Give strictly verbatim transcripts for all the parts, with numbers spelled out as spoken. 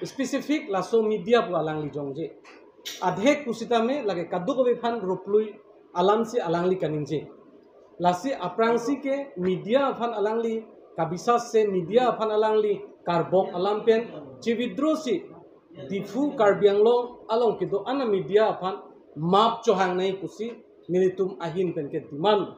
Specific laso media pu alangli jongje. Adhek pusitame lake kadokave aphan ruplui alamsi alangli kaningje. Lasi aphrangsi ke media aphan alangli kabisas se media aphan alangli karbok alam pen chividrosi Diphu Karbi Anglong along kedo-an amedia aphan map chohangnei pusi nelitum ahin pen ke demand.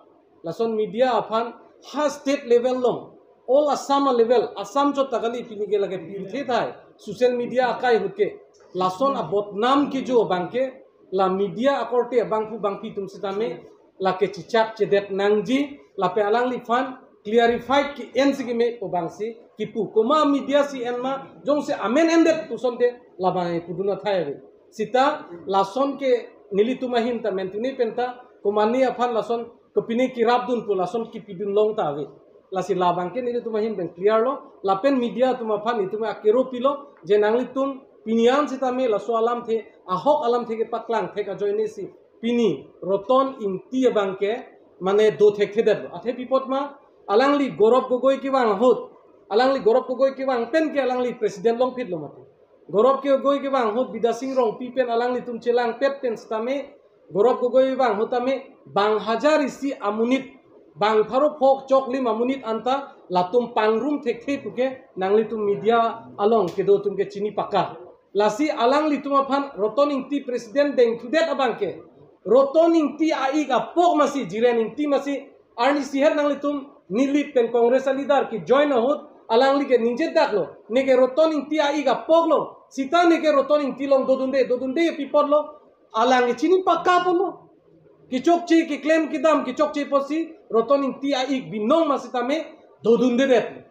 Lason media aphan ha state level along, all Assam level, Assam chot ta kali, pini ke lake pirthe thai social media akai ahut ke lason abodnam kejo abangke la media akorte abangphu bangphi atum sitame lake chichak chedet nangji, lapen alangliphan clarified ke-ensi keme pu abangsi kipu. Komat media si en ma, jongsi amen endet pusonte labang pudun athai ave. Sita lason ke nelitum ahin ta mentune penta komatne aphan lason kopine kirapdun pu lason kipidun long ta ave. Lasi labang ke nelitum ahin pen clear lo, lapen media atum aphan itum akero pilo, je nanglitum pini an sitame laso alamthe, ahok alamthe kepaklang thek ajoinesi pini Roton Ingti abangke mane do thekthedetlo. Athe pi apot ma, alangli Gaurav Gogoi kevang ahut, alangli Gaurav Gogoi kevang pen ke alangli president longphitlo mati. Gaurav Gogoi kevang ahut Bidya Sing Rongpi pen alanglitum chelangpet pen sitame, Gaurav Gogoi vang ahut tame bang hajar isi amonit, bang pharo phok choklim amonit anta latum pangrum thekthe puke nanglitum media along kedo atum ke chini paka. Lasi alanglitum aphan Roton Ingti president dengthudet abangke, Roton Ingti a-ik apok masi, Jiren Ingti masi, arnisi her nanglitum Nilip pen Congress a-leader kejoin ahut alangli ke ningjedaklo, neke Roton Ingti a-ik apoklo, sita neke Roton Ingti along dodunde, dodunde pi apotlo, alang ke chini paka apotlo. Kechokche keklem kedam kechokche apotsi Roton Ingti a-ik binong ma sitame dodundedet.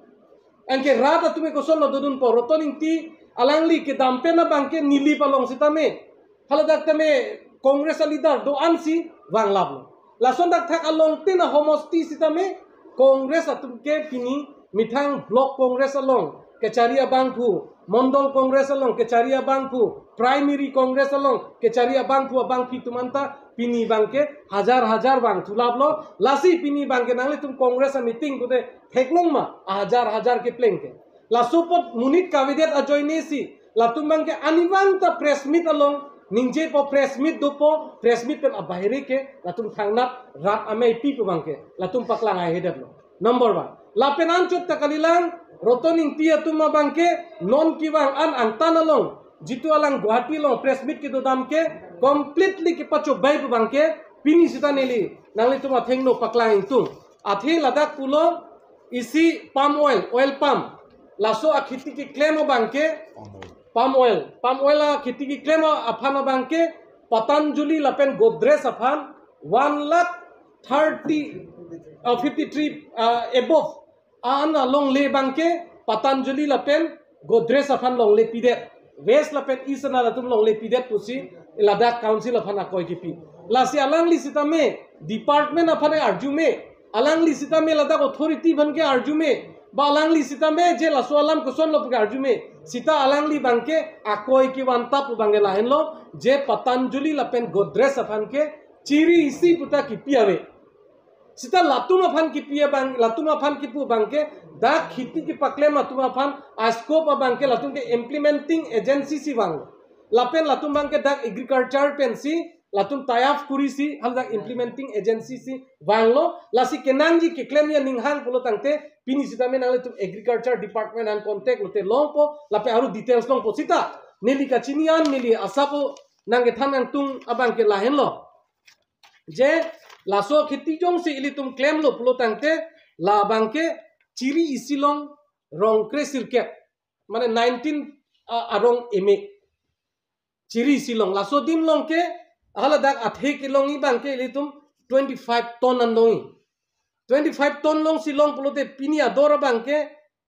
Anke rat atum ke kosonlo dodunpo, Roton Ingti alangli kedam pen abangke Nilip along sitame, haladak tame Congress a-leader do-ansi vanglaplo. Lason dakthak along tin ahomosti sitame Congress atum ke pini methang Block Congress along kechari abangphu, Mondol Congress along kechari abangphu, Primary Congress along kechari abangphu abangphi atum anta pini abangke hajar hajar vangthulaplo. Lasi pini abangke nanglitum Congress a-meeting pute theklong ma, hajar hajar kepleng ke. Laso apot monit kavedet ajoinesi latum abangke arnivang ta press meet along ningjepo, press meet dopo, press meet pen abahere ke latum thangnat rat amei pi pu abangke latum paklang aihedetlo. Number one. Lapen anchot ta kalilang, Roton Ingti atum abangke non kevang an angtan along, jitu alang Guwahati along press meet kedodam ke completely kepachobai pu abangke pini sita neli nanglitum athengno paklang ingtung. Athe ladak pulo isi palm oil, oil palm, laso akheti keklem abangke, palm oil, palm oil akheti keklem aphan abangke Patanjali lapen Godrej aphan one lakh thirty, uh, fifty three, uh, above an alongle abangke Patanjali lapen Godrej aphan longle pidet, West lapen East an latum longle pidet pusi ladak council aphan akoi kipi. Lasi alangli sitame department aphan arjume, alangli sitame ladak authority aphan ke arjume, ba alangli sitame je laso alam kosonlo puke arjume, sita alangli abangke akoi kevantap abangke lahenlo, je Patanjali lapen Godrej aphan ke chiri isi puta kipi ave. Sita latum aphan kipi abang, latum aphan kipu abangke dak kheti kepaklem atum aphan a-scope abangke latum ke implementing agency si vang. Lapen latum abangke dak agriculture pensi latum tie up kurisi haladak implementing agency si vanglo. Lasi kenangji keklemji aning hang pulo tangte pini sitame nanglitum agriculture department an contact lote longpo, lapen aru details longpo. Sita neli kachini an, neli asap nangkethan nangtung abangke lahenlo, je laso kheti jongsi ilitum klemlo pulo tangte labangke chiri isi along rong kre sirkep, mane nineteen, ah, arong eme. Chiri isi along, laso adim along ke haladak athe kelongji abangke ilitum twenty five ton an longji. Twenty five ton alongsi long pulote pini ador abangke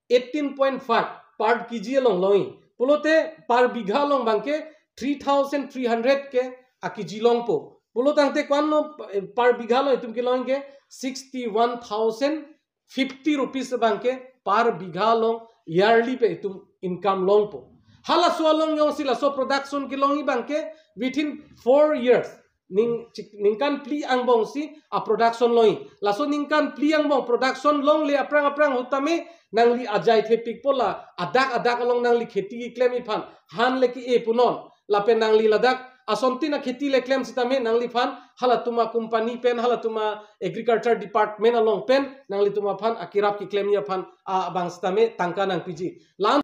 eighteen point five per kg along longji. Pulote per bigha along abangke three thousand three hundred ke a kg longpo. Pulo tangte ko-anlo, eh, per bigha along itum kelongji ke sixty one thousand fifty rupees abangke per bigha along yearly pen itum income longpo. Halaso along jongsi laso production kelongji abangke within four years, ning, chik, ningkan phli angbongsi a-production longji. Laso ningkan phli angbong production longle aphrang aphrang ahut tame nangli ajai thepik pola, adak adak along nangli kheti keklemji aphan, han le ke-e punon. Lapen nangli ladak asontin akheti le klem sitame nangliphan halatum acompany pen, halatum a-agriculture department along pen nanglitum aphan akirap keklemji aphan abang sitame tangka nangpiji. La-an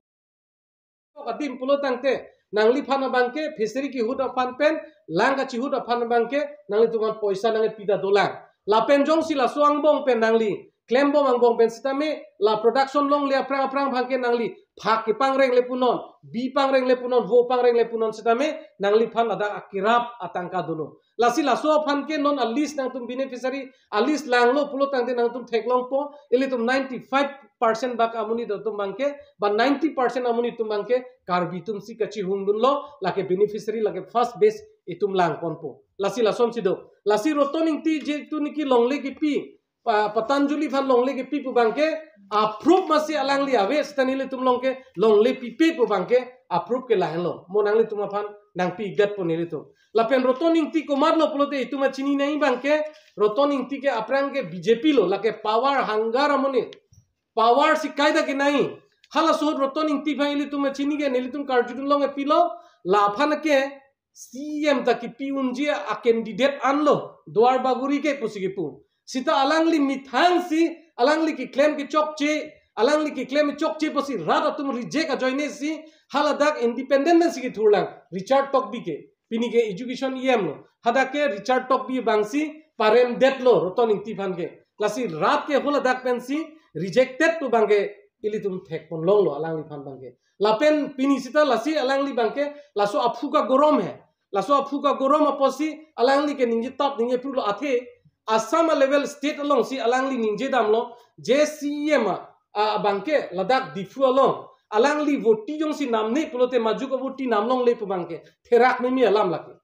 adim pulo tangte nangliphan abangke fishery kehut aphan pen, lang kachihut aphan abangke nanglitum aphan poisa nangpida dolang. Lapen jongsi laso angbong pen nangli klembom angbong pen sitame, la production longle aphrang aphrang abangke nangli phak kepangreng le punon, bi pangreng le punon, vo pangreng le punon sitame nangliphan ladak akirap atangka dolo. Lasi laso aphan ke non a-list nangtum beneficiary a-list langlo pulo tangte nangtum theklongpo, ilitum ninety-five percent bak amonit atum abangke, ba ninety percent amonit atum abangke Karbi atum si kachihungdunlo, lake beneficiary, lake first batch itum langponpo. Lasi lasonsi do. Lasi Roton Ingti je itum niki longle kepi, pa-, Patanjali aphan longle kepi pu abangke, a-proof masi alangli ave sita nelitum along ke longle pipe pu abangke, a-proof ke lahenlo. Mo nanglitum aphan nangpi-ikdet po nelitum. Lapen Roton Ingti komatlo pulote itum achini nangji abangke, Roton Ingti ke aphrang ke B J P lo, lake power hunger amonit. Power si kaita kenangji. Halaso ahut Roton Ingti aphan ilitum achini ke nelitum karjudun longle pilo, laphan ke C E M ta kepi unji a-candidate anlo, Duar Bagori ke pusi kepu. Sita alangli methang si, alangli keklem kechokche, alangli keklem chokche pusi rat atum reject ajoine si, haladak independent si kethurlang, Richard Tokbi ke. Pini ke education E M lo. Hadak ke Richard Tokbi abang si paremdetlo Roton Ingti aphan ke. Lasi rat ke haladak pensi rejected pu abangke ilitum thekponlonglo alangliphan abangke. Lapen pini sita lasi alangli abangke laso aphu kagorom he. Laso aphu kagorom apotsi alangli ke ningje tap ningje phrulo, athe Assam a-level state alongsi alangli ningje damlo, je C E M a, a, abangke ladak Diphu along alangli voti jongsi namne pulote majuk avoti namlongle pu abangke therak meme alam lake.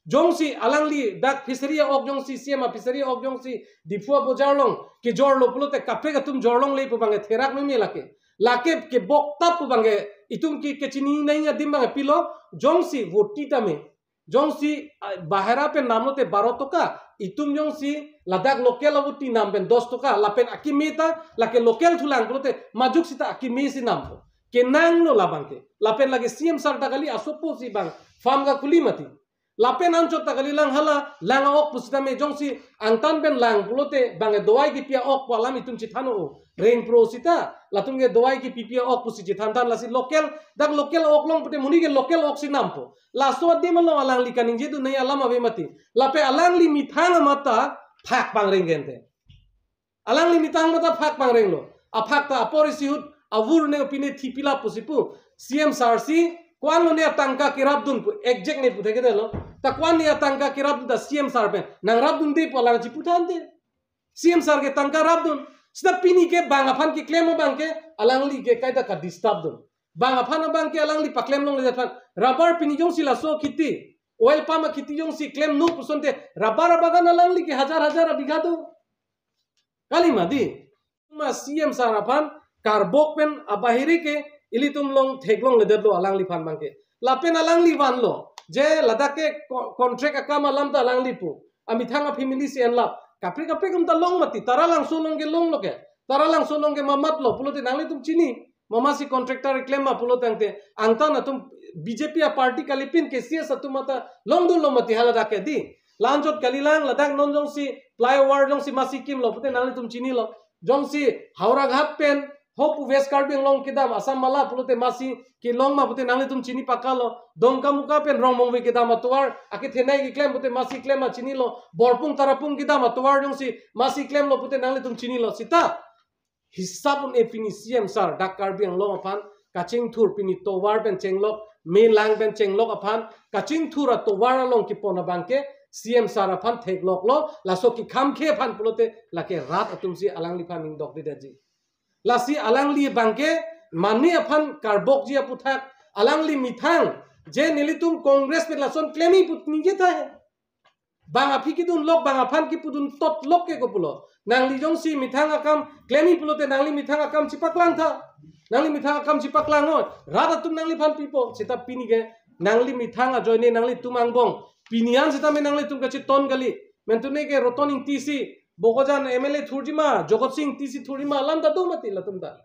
Jongsi alangli dak fishery a-ok jongsi C M a-fishery a-ok jongsi Diphu abojar along kejorlo pulote kaprek atum jorlongle pu abangke therak meme lake. Lake kebok tap pu abangke itum ke kechini nangji adim abangke pilo, jongsi voti tame, jongsi, ah, bahera pen namlote baro toka, itum jongsi ladak local avoti nam pen dos toka, lapen akeme ta lake local thulang pulote majuk sita akeme si nampo. Kenanglo labangke. Lapen lake C M sir ta kali asopo si bang farm kakhuli mati. Lapen anchot ta kali lang hala lang a-ok pusitame jongsi angtan pen lang pulote bang dawai kepi a-ok pu alam itum chethano o. Reng pro sita, latum ke dawai kepipi a-ok pusi chethanthan, lasi local, dak local ok long pute monit ke local ok si nampo. Laso adim along alangli kaningjedun nangji alam ave mati. Lapen alangli methang amat ta phak pangreng gente. Alangli methang amat ta phak pangrenglo. Aphak ta apor isi ahut avur ne pine thipila pusi pu. C M sir si ko-an lo ne atangka kerapdun pu, exact ne pu thekthedetlo. Ta ko-an ne atangka kerapdun ta C M sir pen nangrapdunde pu alang chiputhante. C M sir ke tangka rapdun. Sita pini ke bang aphan keklem abangke alangli ke kaita ka-disturb dun. Bang aphan abangke alangli paklem longledet aphan. Rubber pini jongsi laso kheti, oil palm akheti jongsi klemnon pusonte rubber abagan alangli ke hajar hajar abigha do. Kali mati. Ma C M sir aphan karbok pen abahiri ke ilitum along theklongledetlo alangliphan abangke. Lapen alangli vanlo je ladak ke co-, contract akam alam ta alangli pu. Amethang a-family si enlap. Kaprek kaprek atum ta long mati. Taralangso along ke longlo ke. Taralangso along ke mamatlo pulote nanglitum chini. Mama si contractor keklem ma pulo tangte, angtan atum B J P a-party kalipin ke C S atum ata longdunlo mati haladak ke di. La-anchot kalilang, ladak non jongsi flyover jongsi masi kimlo pute nanglitum chinilo. Jongsi Howraghat pen hopu West Karbi Anglong kedam Assam Mala pulote masi kelong ma pute nanglitum chini pakalo. Dongkamukam pen Rongmongve kedam atovar akethenei keklem pute masi klem ma chinilo. Borpung Tarapung kedam atovar jongsi masi klemlo pute nanglitum chinilo. Sita hisap un-e pini C M sir dak Karbi Anglong aphan kachingthur, pini tovar pen chenglok, melang pen chenglok aphan kachingthur atovar along kepon abangke C M sir aphan thekloklo, laso kekham ke aphan pulote lake rat atum si alangliphan ningdokdedetji. Lasi alangli abangke mane aphan karbokji aputhak, alangli methang je nelitum Congress pen lason klemji put ningje tahai. Bang aphi kedunlok, bang aphan kepudun totlok ke kopulo. Nangli jongsi methang akam klemji pulote nangli methang akam chipaklang tha. Nangli methang akam chipaklang oi. Rat atum nangliphan pipo. Seta pini ke nangli methang ajoine nanglitum angbong. Pini an seta me nanglitum kachiton kali. Mentune ke Roton Ingti si Bokajan M L A thurji ma, Jogot Sing Ingti si thurji ma, alam ta do mati latum ta.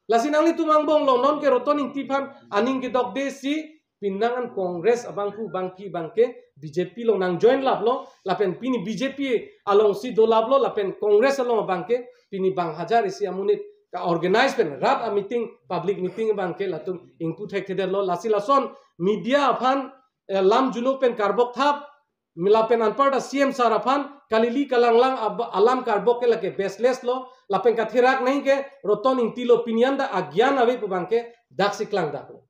Lasi nanglitum angbong along non ke Roton Ingti aphan aning kedokde si pinang an Congress abangphu bangphi abangke B J P along nang join laplo, lapen pini B J P alongsi dolaplo, lapen Congress along abangke pini bang hajar isi amonit ka-organize pen rat a-meeting, public meeting abangke latum ingpu thekthedetlo. Lasi lason media aphan, eh, lam juno pen karbok thap, lapen anparta C M sir aphan kalili kalanglang ab-, alam karbok ke lake baseless lo, lapen katherak nangji ke Roton Ingti lo, pini an ta agyan ave pu abangke daksi klangdaklo.